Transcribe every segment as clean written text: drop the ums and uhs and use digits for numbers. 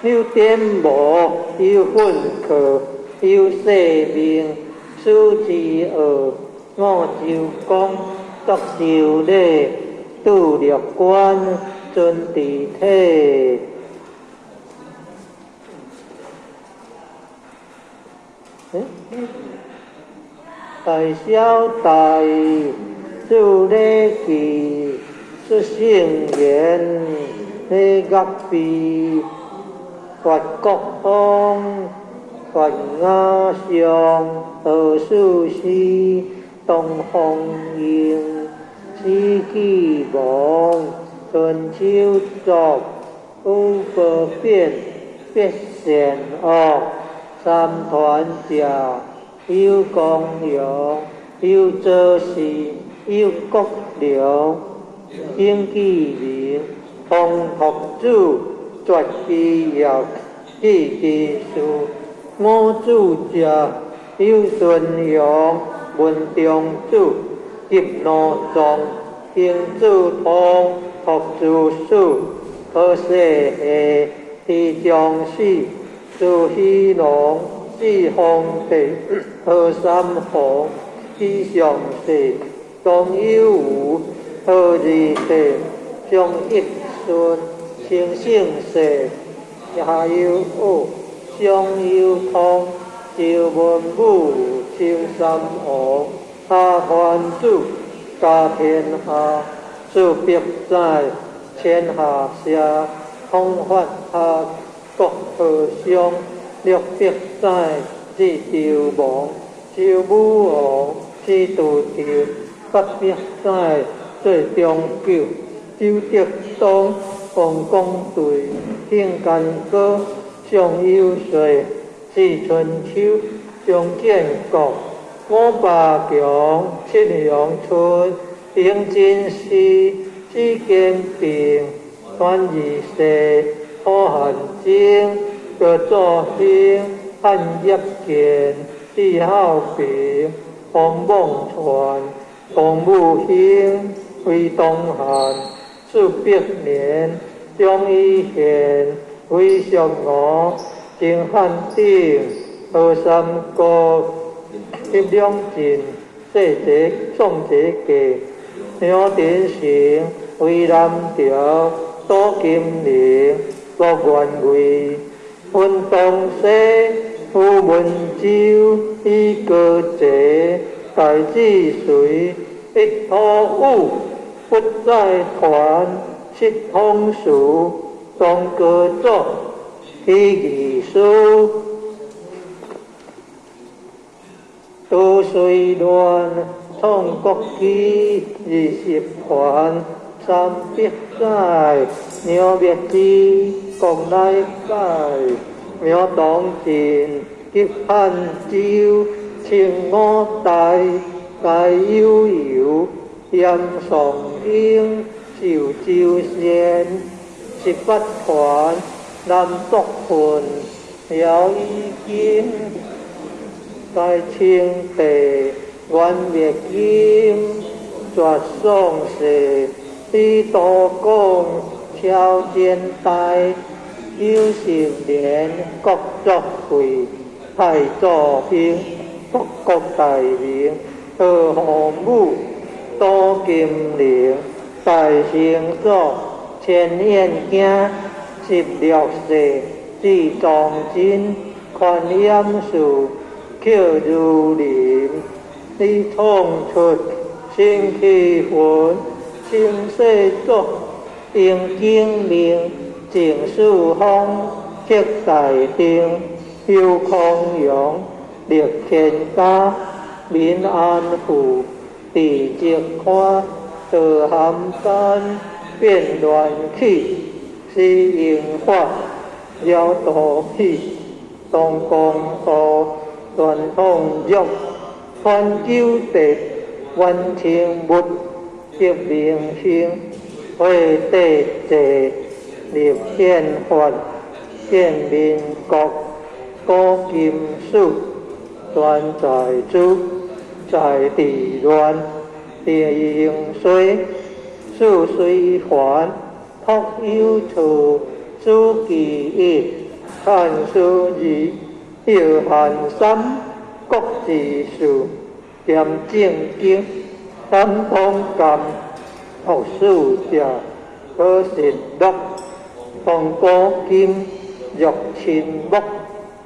有點無，有訓課，有世命，此之惡，五洲公，作修禮，拄略觀，尊智體。大小大，做禮記，出聖言，禮樂備，佛國風，佛雅上，何事師，東方應，死記亡，春秋作，五不變，必善惡，三團者。有光榮，有做事，有國良，經紀明，通託主，絕基業，記其事，五主者，有孫陽，文中主，及奴藏，經主通，託主事，可世下，地將死，朱喜龍。四方地，何三皇，吉祥世，東有無，何二世，上一順，清圣世，下有恶，上有通，周文武，周三王，下凡主，家天下，四百载，天下社，通法下，国和尚。六百载，至周王，周武王，至杜周，800载，做中久，周德宗，王公队，兴干戈，上有岁，至春秋，张建国，五百强，七阳春，迎真师，子坚平，传二世，可汗精。各祖兴，汉业建，李孝平，王孟传，王武兴，为东汉，400年，张义贤，为上吴，秦汉鼎，何三国，叶两晋，世节宋节记，梁鼎成，为南朝，杜金陵，郭元贵。分东西，胡文州，以高济，大智随，一土武，不在团，七通俗，东高祖，起义师，都水乱，创国旗，20团，300载，娘灭之。国乃改，苗东晋，及汉州，清五代，该悠悠，严宋英，寿州县，18团，南北分，辽已经，该清帝，元灭金，绝宋世，李道广，超前代。90年，国作废，太祖兴，国国大名，何洪武，杜金陵，大成祖，千眼镜，16世，至崇祯，宽严术，克如林，李创出，新气魂，清世祖，英景明。郑四方，克大定，邱康阳，立天家，民安富，地积宽，道含丹，变乱起，施英法，了道起，东光道，传统玉，传九地，完成物，革明星，会帝制。立宪法，建民国，古今史，全在主，在地乱，地应衰，四随环，托有处，主其一，漢書二，藥寒三，國字數，兼正經，三通鑑，學士者，可信樂，通古今，若親睦，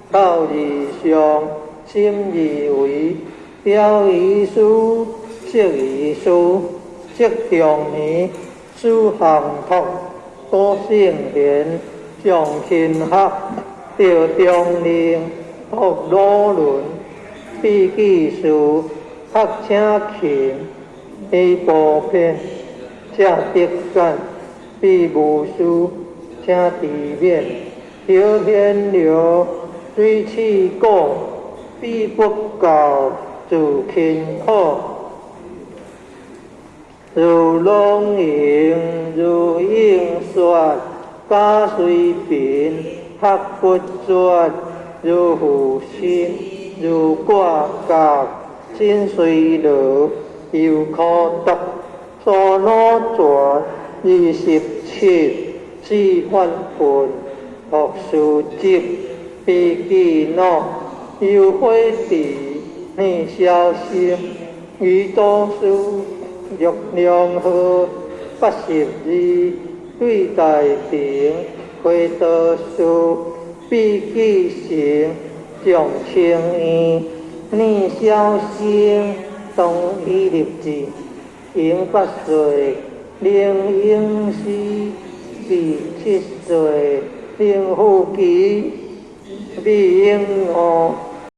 口義上，心義為，表義書，釋義書，釋長年，書行托，古聖賢，上勤學，趙中令，托魯倫，筆記書，學請勤，以步片，請得簡，比無書，請治免，小天流，水氣果，比不教，自勤苦，如龍盈，如應說，假隨貧，學不絕，如負心，如掛角，心隨樂，猶可讀，所羅傳27，四反分，學書集，筆記腦，有悔地，念小心，於多書，玉良和，82，對大庭，回德書，筆記成，上清院，念小心，當以立志，迎8歲，靈應師，第7歲，靈富基，美英五，